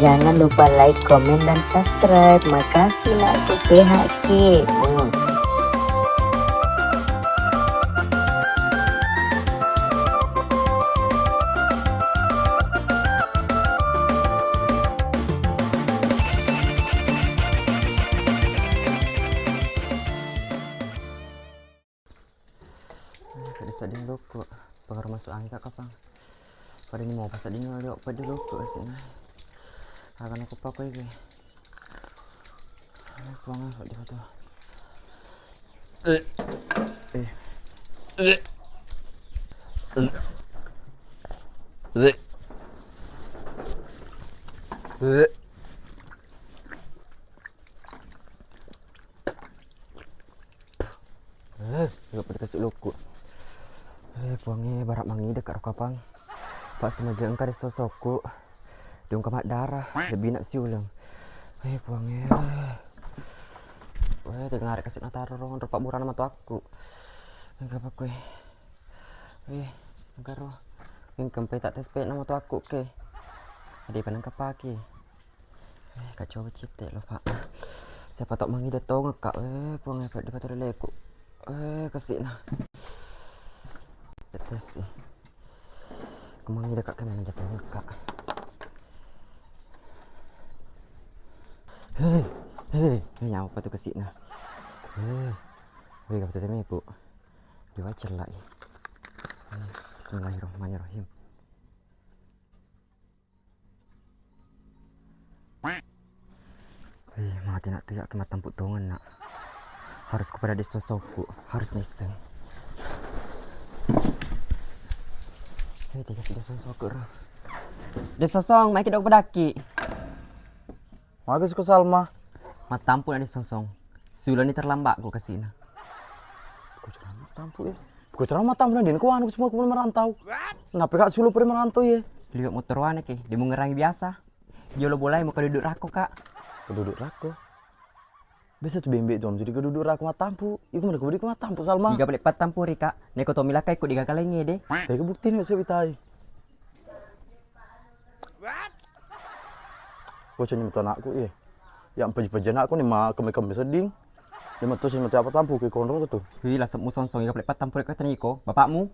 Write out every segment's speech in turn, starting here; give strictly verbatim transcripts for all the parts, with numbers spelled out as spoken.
Jangan lupa like, komen, dan subscribe. Makasih nak, aku sehat ki. Hmm. Peddi sedding lokku, pengaruh masuk angin kak kapang. Pada ni mau pas sedding liok peddi lokku sih nah. Akan aku pakai ke. Puang aku di foto. Eh. Eh. Eh. Eh, iya pada kasuk lokku. Eh, puangnge, bara mangidekka ro kapang. Pak, semajang engka de sosokku. Diungka maddara, lebbi nak siuleng. Eh, puangnge. Weh, tengare kasik nataro ro, ro pabburana matoakku. Engka apa kue? Eh, engka ro. Engka mpe tak tes pe nama matoakku ke. Ade panengka paki. Eh, kak coba citte lo, Pak. Siapa tau mangide tongeng, Kak. Eh, puang, eh, di patu leleku. Eh, kesik nah. Tes sih. Kemangide, Kak, kemana jatuh, Kak? Hei, hei, hei, nyawa apa tuh kesik nah? Hei, hei, apa tuh teme, Bu? Diwajar lah, eh. Eh, bismillahirrahmanirrahim. Wih, mati nak tu ya, ke mattampuk tongen nak. Harus kepada de sosokku, harus niseng. Wih, tiga si de sosokku ro. De sosong, mai kidok bedaki. Maga siko Salma. Mattampuk nak de sosong. Sulani terlambat ku kasina. Ko cerama mattampuk ya. Ko cerama mattampuk na den ko anu semua ko merantau. Kenapa kak sulu pernah merantau ya? Liwat motor wane ke, de mengerangi biasa. Jolo bolai mau keduduk rako, Kak. Keduduk rako. Biasa tu bembe tu, jadi keduduk rako mattampuk. Iku mana keduduk mattampuk, Salma? Tiga balik pattampu ri, Kak. Neko to milakai ku digaga lainge de. Tega bukti ni saya bitai. Bocah ni metu anakku, iya. Yang peji-peji anakku ni ma keme-keme sedding. Dia metu sih mati apa tampu ke konro tu. Wi, lasemu song-song, iga pale pattampu rek tani ko, bapakmu.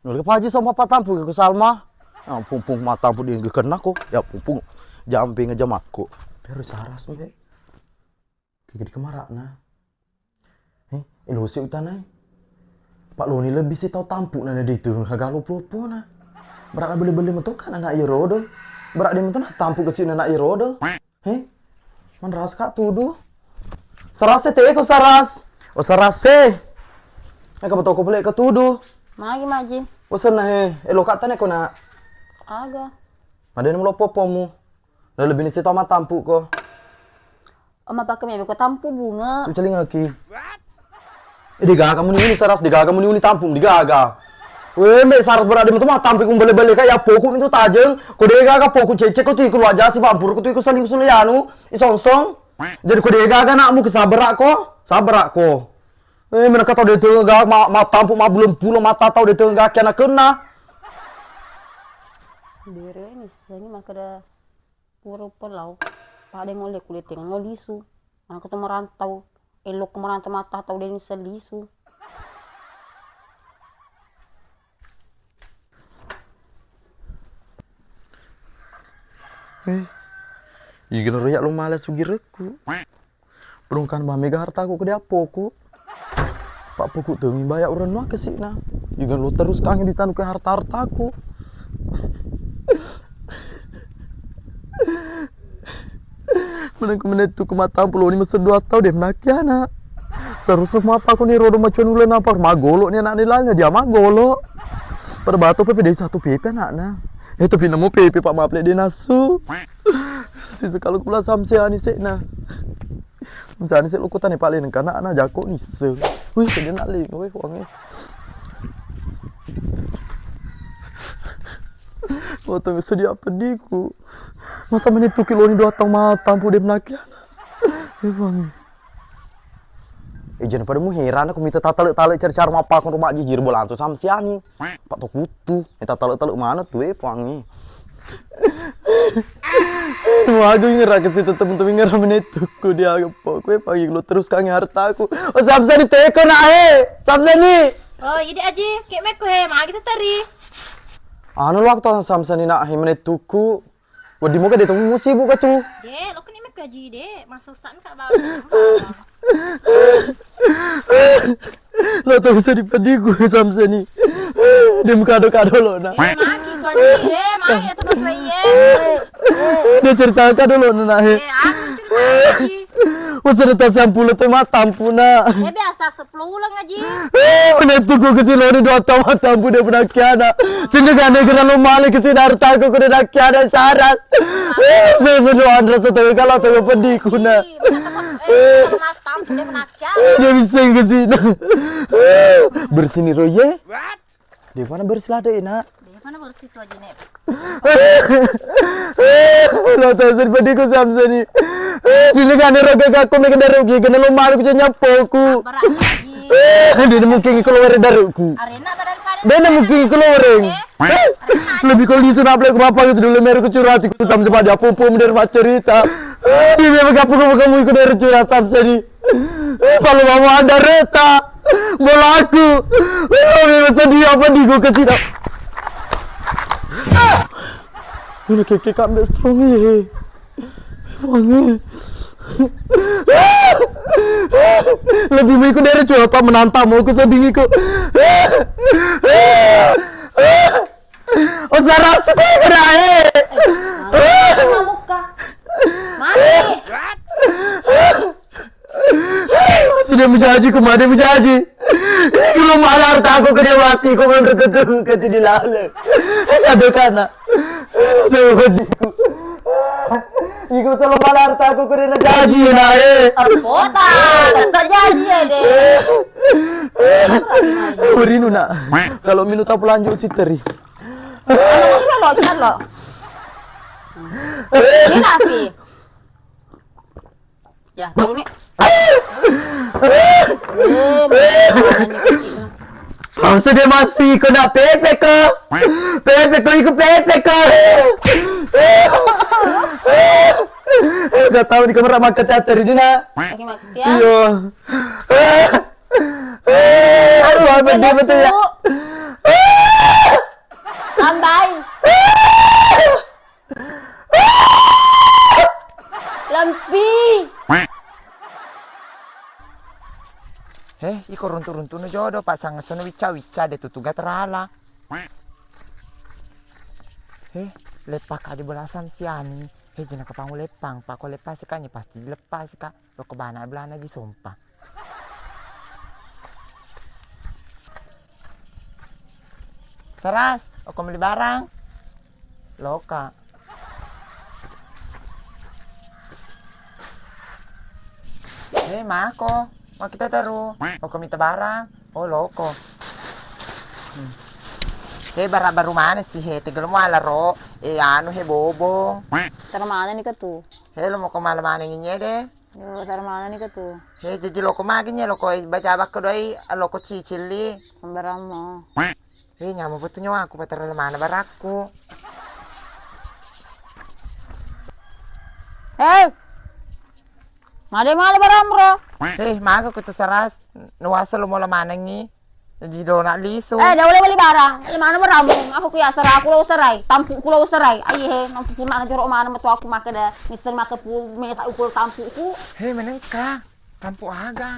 Nol ke paji sama pattampu ke Salma. Ah, pungpung mattampuk di kena ko. Ya pungpung jampi ngejamakku. Terus saras ni. Kegeri kemarak na. Eh, elosi utanai. Pak Loni lebbi si tau tampu na de tu hagalo popo na. Berak na bele-bele meto kan anak irodo. Berak de meto na tampu ke sini anak irodo. Heh? Manras kak tudu. Sarase teko saras. Oh sarase. Naka betul ko pelek ke tudu. Magi maji. Oh sana he. Elo kak tane ko nak. Aga. Ada yang melopo pomu. Lalu bini si tau matampu ko. Oma pakai mebe ko tampu bunga. Sucaling aki. Eh, digaga muni uni saras, digaga muni uni tampu, digaga. Wembe saras berade metu matampu ku bele-bele kak ya poku mintu tajeng. Ko degaga poku cecek ko tu iku luar jasi bampur ko tu iku saling sulianu. Isongsong. Jadi ko degaga nakmu ke sabrak ko, sabrak ko. Eh, meneka tau de tu ga ma, ma tampu ma bulung pulo mata tau de tu ga kena kena. Dere ni sengi makada. Pura uppa lao, pada ngolle kulle tengnga lisu. Anakku tu merantau, elokku merantau mata tau deni selisu. Eh, iga naro ya lo mala sugirekku. Perungkan ba mega hartaku ke diappoku. Pak poku tu mi baya urennu kesina. Iga lo terus kange ditanu ke harta-hartaku. Menengku menettu ke matampu loni mesen dua tau de menaki anak. Seharusnya mapa aku ni rodo macuan ulen apa magolo ni anak ni lain dia magolo. Pada batu pepe dari satu pepe anakna. Eh tapi nemu pepe pak maple de nasu. Sisa kalau kula samseani sekna. Misalnya sih lo kutane paling kana ana jako nisseng. Wih, sedih nak ling, wih wangi. Potong sedih apa diku. Masa menit tu kilo ni dua tang matang pudem nak ya. Wih wangi. Eh, jangan pada mu heran aku minta tatale-tale cari cara mapa aku rumah jijir bola antu sama siangi. Pak to kutu, eh tatale-tale mana tu eh wangi. Wagu ingerang kasi temen-temen ingerang menettukku dia geppo. Kue pagi lo terus kange hartaku. Oh, Samsani teko na, eh. Samsani. Oh, iya, Aji. Kek meko he, magi teteri. Anu lo aku tau Samsani na he menettukku. Wedding moga de' tong sibuk ka tu. De', lo kuni mekko Aji de', masusah ka bawang. Lo tau bisa dipediku Samsani. De' mukado-kado lo na. Eh, magi ko Aji, eh, magi ya teman gue, iya. De' cerita kado lo na he. Eh, aku cerita Aji. Usah tas yang pulo tu matampu na. Eh, biasa sepuluh ulang Aji. Eh, menettukku kasi lo ni dua tawa tampu de' pernah kiana. Cinta gane kena lo male kasi hartaku ko de' kiana Saras. Eh, sesuatu andra setengah kalau tengah pedikuna. Eh, de' bisa kasi na. Bersini roye. De' mana bersih lada enak. De' mana bersih tu Aji ne. Lo tau sedih pedikku Samsani. Cinta gane roga gakko mega daru gi kena lo malu ku nyappoku. Berat Aji. De' mungkin ko lo were daruku. Arena pada pada. De' mungkin ko lo were. Lebih ko lisu naplek ku bapa gitu dulu meru ku curhati ku Samsani pada apa-apa mu de' maccerita. Di memang kapu kamu ikut dari curhat Samsani. Palu mama ada reta. Bolaku. Memang sedih apa di gua kasih dah. Ini keke kambek strong ye. Wangi. Lebih miko dari curhat apa menantang mau kesedih iko. Oh, Saras, kau kena, eh. Mami, kamu kah? Mami. Sudah menjanji, kemana menjanji? Belum malar, takut ke dia masih, kau kan tertentu ke jadi lalu. Ada kana. Tuh, hatiku. Iku selalu malar, takut ke dia janji, nah, eh. Kota, tetap janji ya, deh. Urinu, nak. Kalau minum tak lanjut siteri. Anu, sini lo, sini lo. Ini napi? Ya, turun nih. Langsung dia masuk ikut nak pepe ke. Pepe ke, ikut pepe ke. Gak tahu di kamar makan teater ini, nak. Lagi makan ya? Iya. Aduh, apa dia betul ya? Tambai. Lempi. He, iko runtu-runtu'na jodo, pasang esso na wicca-wicca, de' tutuga terala. He, leppaka di belasan siani. He, jina kapangu leppang, pako leppa sikanya pasti dileppa sika. Loko bana belana ji sompa. Saras, oko meli barang. Loka. Eh, mako. Makkita teru. Oko mita barang. Oh, loko. Hmm. Eh, bara baru mana sih, he? Tegel muala ro. Eh, anu, he, bobong. Tara mana nih, Kak, tuh? He, lo moko mala maneng inyede. Yo, tara maneng ni katu. He, jaji loko magi nye, loko baca bakka doai, loko cicilli. Sembarang mo. He, nyameng putu nyawaku, patara lemana barakku. Hei! Made mala baramro. He, maga kutu saras, nuwasa lo mola manengngi. Jadi dona lisu. Eh, de' ulle meli barang. Lemana meramu. Aku ku yasara, aku lo usarai. Tampu ku lo usarai. Ai he, nampu puna na joro mana metu aku makkeda, misseng makkeda pu meta ukul tampu ku. He, menengka. Tampu aga?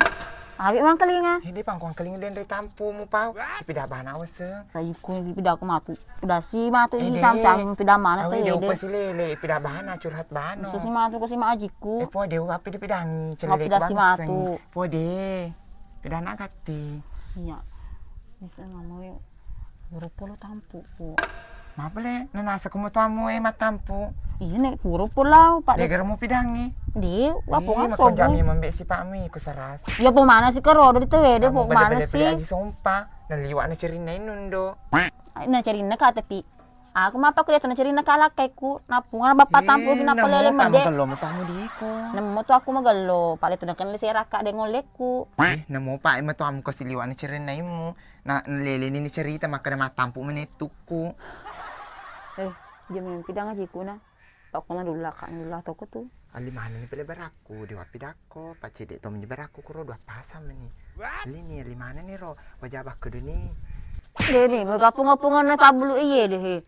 Awi mangkalinga. He, de' pangkuang kalinga denre tampu mu pau. Pida bana wese. Ai ku pida aku matu. Pidasi matu. Eh, i de'. Sam-sam pida mana tu, de' de'. Upa silele, pida bana curhat bano. Sesi matu ke si majiku. Eh, po de' uapi de' pidangi. Celele pidasi matu. Po de'. Pidana gatti. Iya. Bisa ngomong yuk. Buru polo tampuku. Mapale, nanasa ku matuammu e mattampu. Iya, nek puro polo, Pak. Degara mu pidangi. Di, apa ngasobu? Iya, makko jami membe sipakmu ku saras. Iya, po mana si karodo di tewede, po mana si? Aji sompa, naliwa na cerinna inundo. Na cerinna ka tapi. Aku mapakku de' tona cerinna kalakkaiku, napungana bappa tampu ki nappa lele mede. Magello matamu diko. Nemmo tu aku magello, pale tu nakenna serakka de' ngollekku. Eh, nemmo pa matuammu ko siliwa na cerinna immu. Na lele ni cerita makkeda mattampu menettukku. Eh, Dia memang pidang ajiku na. Pakona dulla ka, dulla toko tu. Ali manenni pele barakku, dewa pidakko, pacede to meni barakku kuro dua pasang meni. Lini ali manenni ro, wajaba kedeni. Deni, megapung-gapungan na pabulu iye deh.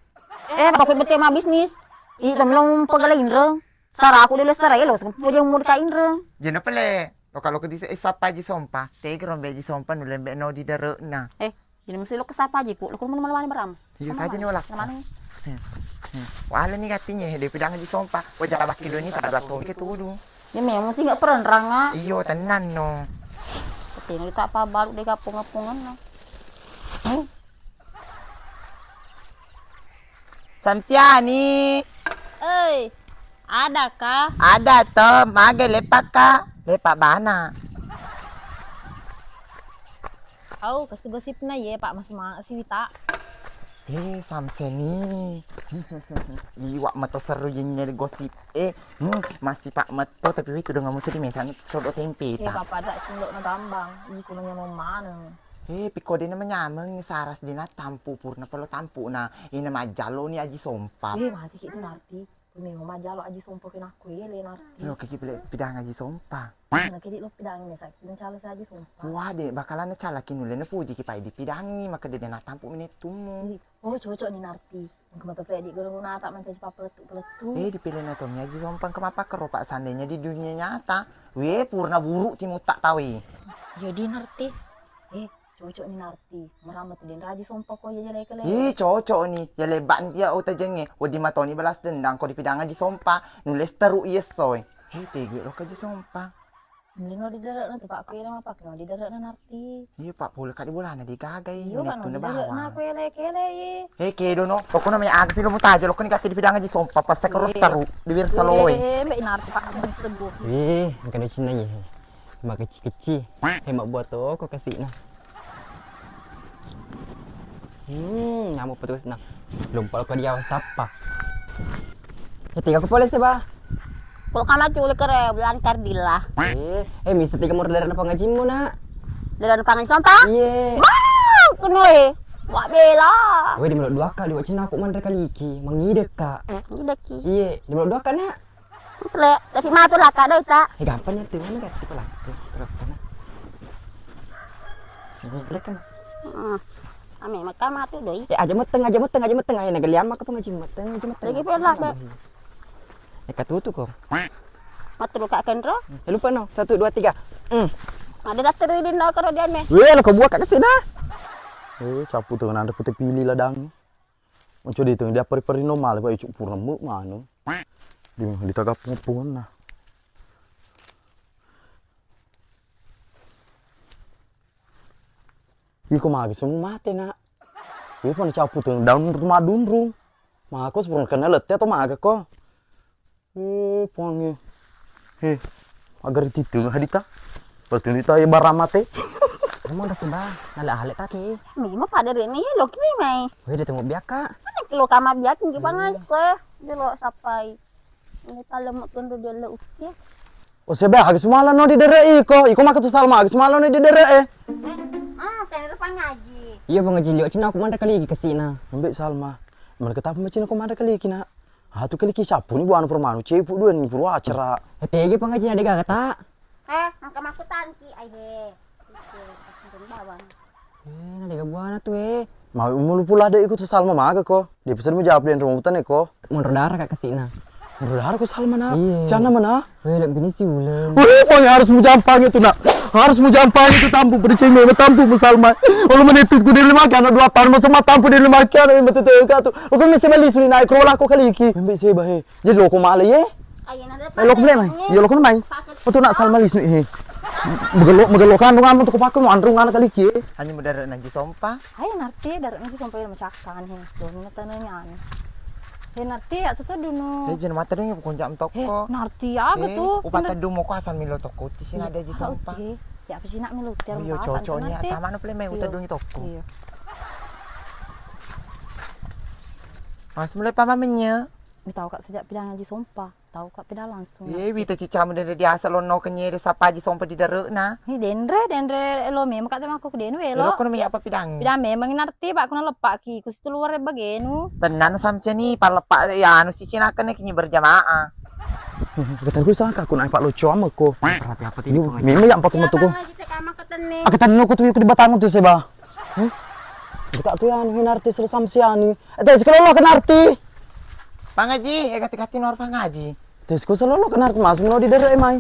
Eh, pakai bete ma bisnis. Ih, temen lo pegala inreng. Saraku dele sarai lo, sempo je umur ka inreng. Jena pele. Lo kalau ke dise, eh, sapa Aji Sompa? Tege rombe Aji Sompa nulembe no di derekna. Eh, jadi mesti lo ke sapa Aji ku? Lo ke rumah malam baram. Iya, kaji ni olah. Namanya? Hmm. Hmm. Wala ni gatinya, dia pidang Aji Sompa. Wajah bakki doni pada batu ke tudu. Ini memang mesti nggak pernah ranga. Iyo, tenang no. Tapi ini tak apa baru deh kapungan-pungan no. Hmm. Samsiani. Oi, ada kah? Ada to, mage lepakka? Lepak bana. Au, kasi gosipna ye, Pak, masumanga siwita. Eh, Samsiani. Liwak mata seru yenye gosip. Eh, hmm, masih pak meto tapi itu dengan musuh di mesang codo tempe. Eh, ta. Papa ada cindok na tambang. Ih, kunanya mau mana? Eh, piko dena menyameng saras dena tampu purna pelo tampu na ina majalo ni Aji Sompa. Eh, mati ki tu Narti. Memang majalo Aji Sompa kena aku ele Narti. Lo kiki pele pidang Aji Sompa. Nah, kedi lo pidang ini sakit mencalo si Aji Sompa. Wah, de bakalan cala kinule na puji ki pai dipidangi maka de dena tampu minettumu. Oh, cocok ni Narti. Engka matu pedi guna-gunata mancaji pappelettu-pelettu. Eh, dipilihna to mi Aji Sompa engka mappakkero, Pak, seandainya di dunia nyata. Weh, purna buruk timu tak tahu. Jadi Narti. Eh, cocok ni Narti. Merambat den Aji Sompa ko jadi lele. Ih, cocok ni. Ya lebak ni dia utajenge. Wedi matoni balas dendam ko dipidang Aji Sompa. Nulis teru iya soy. Eh, tege lo Aji Sompa. Mending no diderekna tu, Pak, kuela mapake no diderekna Narti. Iya, Pak, pole kak di bolana digagai. Iya, Pak, no diderekna kuela kele. Eh, kedo no. Pokokna me aga pilo mutaja lo koni kati dipidang Aji Sompa pas terus taru di wir saloe. Eh, me Narti, Pak, meni sego. Eh, engka no cinna ye. Makecci-kecci. Eh, mak buat toko kasina. Hmm, nyamuk petugas nah. Lompat ke dia sappa. Ya tiga kepala sih, Bah. Kalau kamu culi kere bulan kardila. Eh, eh, misa tiga mur dari apa ngajimu, Nak? Dari apa ngaji Sompa? Iya. Wah, kuno eh. Wak bela. Weh, di melok dua kali, wak cina aku mandra kaliki, mengidek kak. Ngidek ki. Iya, di melok dua kak, Nak. Le, tapi matu lah kak doi tak. Eh, gampang ya tuh, mana kak? Kita lah, kita lah. Ini, lihat kan. Hmm. Ame maka matu doi. Eh, aja meteng, aja meteng, aja meteng. Ayo, naga liam maka pengaji meteng, aja meteng. Lagi pernah, Kak. Eh, katutu ko. Matu lo kak kenro. Eh, lupa no. Satu, dua, tiga. Hmm. Ada daftar di no karo dia me. Weh, lo kebuah kak kesini. Eh, capu tuh, nanda putih pilih ladang. Mencoba itu dia peri-peri no malah, Pak, icuk pura mu mana. Di, di tagap pungpungan nah. Iko magi semua mate, Nak. Iko na capu tu daun rumah dunrung. Mako sepurung kena lette atau maga ko. Eh, puangnge. Eh, agar itu hadita. Berarti kita ya barang mate. Emang udah sebah, nala alek taki. Memang pada rene ya lo kini mai. Weh, dia tunggu biak kak. Mana kilo kama biak tinggi banget ko. Dia lo sapai. Ini kalau mau kendu dia lo ukia. Oh, sebab, aga sumala no di dere iko. Iko maka tu Salma, aga sumala no di dere eh. Eh, ah, pengen pangaji. Iya, pangaji liok cina aku mandra kaliki kesina. Ambek Salma. Mana ketapa macam aku mandra kaliki, Nak? Ah, tu kaliki sapu ni buana permanu, cepu dua ni pura acara. Eh, tege pangaji na dega kata. Eh, angka maku tangki, ai he. Oke, bawang. Eh, na dega buana tu eh. Mau mulu pula ada ikut Salma maga ko. Dia pesan mau jawab dan rumah utane ko. Monro dara kak kesina. Monro dara ko Salma, Nak. Iya. Siapa mana? Weh, lek bini si uleng. Weh, pokoknya harus mu jampang itu, Nak. Harus mu jampang itu tampu percaya me tampu mu Salma. Kalau menetut ku di lima kian dua tahun masa mah tampu di lima kian yang betul tu. Oke, mesti beli suli naik rola ko kaliki. Membe seba he. Jadi loko male ye. Eh, loko male mai. Iya, loko mai. Untuk nak Salma lisnu he. Megelo, megelo kan dong amun tu ko pakai mau andrung anak kaliki. Hanya mudarat nanti Sompa. Hai Narti, darat nanti Sompa yang macakkan he. Doni na tanahnya anu. He Narti, ya tu tu dunu. He, jangan mata dong ya, bukan jam toko. He Narti, aga tu? Upat tadu mau kuasan milo toko. Ti sini ada Aji Sompa. Ya apa sih nak milo tiar. Iyo, cocoknya. Taman apa le mai utat dong toko. Iya. Mas mulai pamamenya. Mi tau kak sejak pidang Aji Sompa. Tau ka pidang langsung. Ye, wita cicamu denre diasa lonno kenyede sapaji sompa di dare'na. Hi denre, denre lo memang kata mako ku denu welo. Elo kono mi apa pidang? Pidang memang narti, Pak, kuna lepak ki, ku situ luar bagenu. Tenang samsiani, palepak ya anu si Cina kene kinyi berjamaah. Betul ku sangka ku naik Pak Loco ameko. Berarti apa tadi? Memang ya empat metu ku. Aku tenno ku tu di batang tu seba. Kita tu yang narti sel samsiani. Eh, tadi sekolah lo kenarti. Pangaji, eh, gati-gati nor pangaji. Tes ku selalu kenal mas mau di dere mai.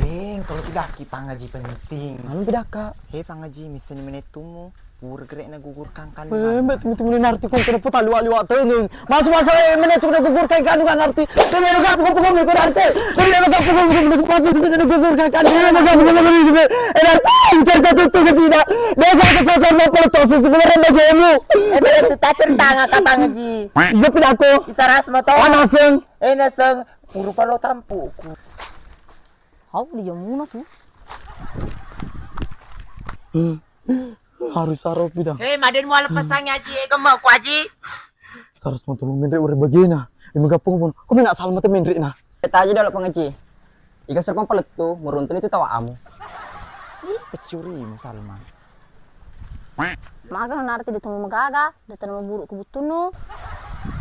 Eh, kalau tidak ki pangaji penting. Anu tidak kak. He pangaji, misalnya menetungmu pur gerekna gugurkan kandungan. Eh, betul betul menarti kau kenapa tak liwat-liwat tengeng. Mas mas eh menetung gugurkan kandungan arti. Tapi ada gak pukul-pukul mereka arti. Tapi ada gak pukul-pukul mereka pasti sudah gugurkan kandungan. Ada gak pukul-pukul mereka. Eh, arti cerita tuh tuh ke sini. Dia gak kecocok mau peletok sebenarnya bagaimana? Eh, betul tak cerita nggak kata ngaji. Iya pidato. Isaras motor. Ana seng. Eh, naseng, puru palo tampuku. Hau di jamuna tu. Harus saropi dah. Hei, maden muala pesangi aji, eh, gemma ku aji. Saras mau tolong menre ure bagena. Ini gampang pun. Kau nak salah mata menre nah. Kita aja dulu pengaji. Iga serkong pelettu, meruntun itu tawa amu. Ih, pecurimu Salma. Maga narti de temu magaga, de temu buru kebutunnu.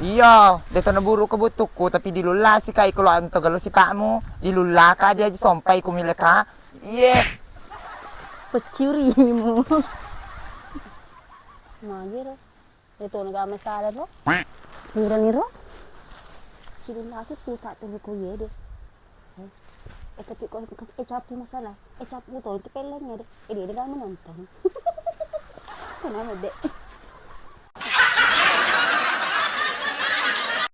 Iya, de temu buru kebutuku, tapi dilulla si kai kalau anto galo sipakmu, dilulla ka dia sompai ku mileka. Iye. Pecurimu. Magero. Itu nega masalah ro. Purani ro. Sidullaki tu tak tunggu ko yede. Eh, tapi kok, eh, capu masalah. Eh, capu to itu pelengnya deh. Eh, dia nega menonton. Kenapa dek?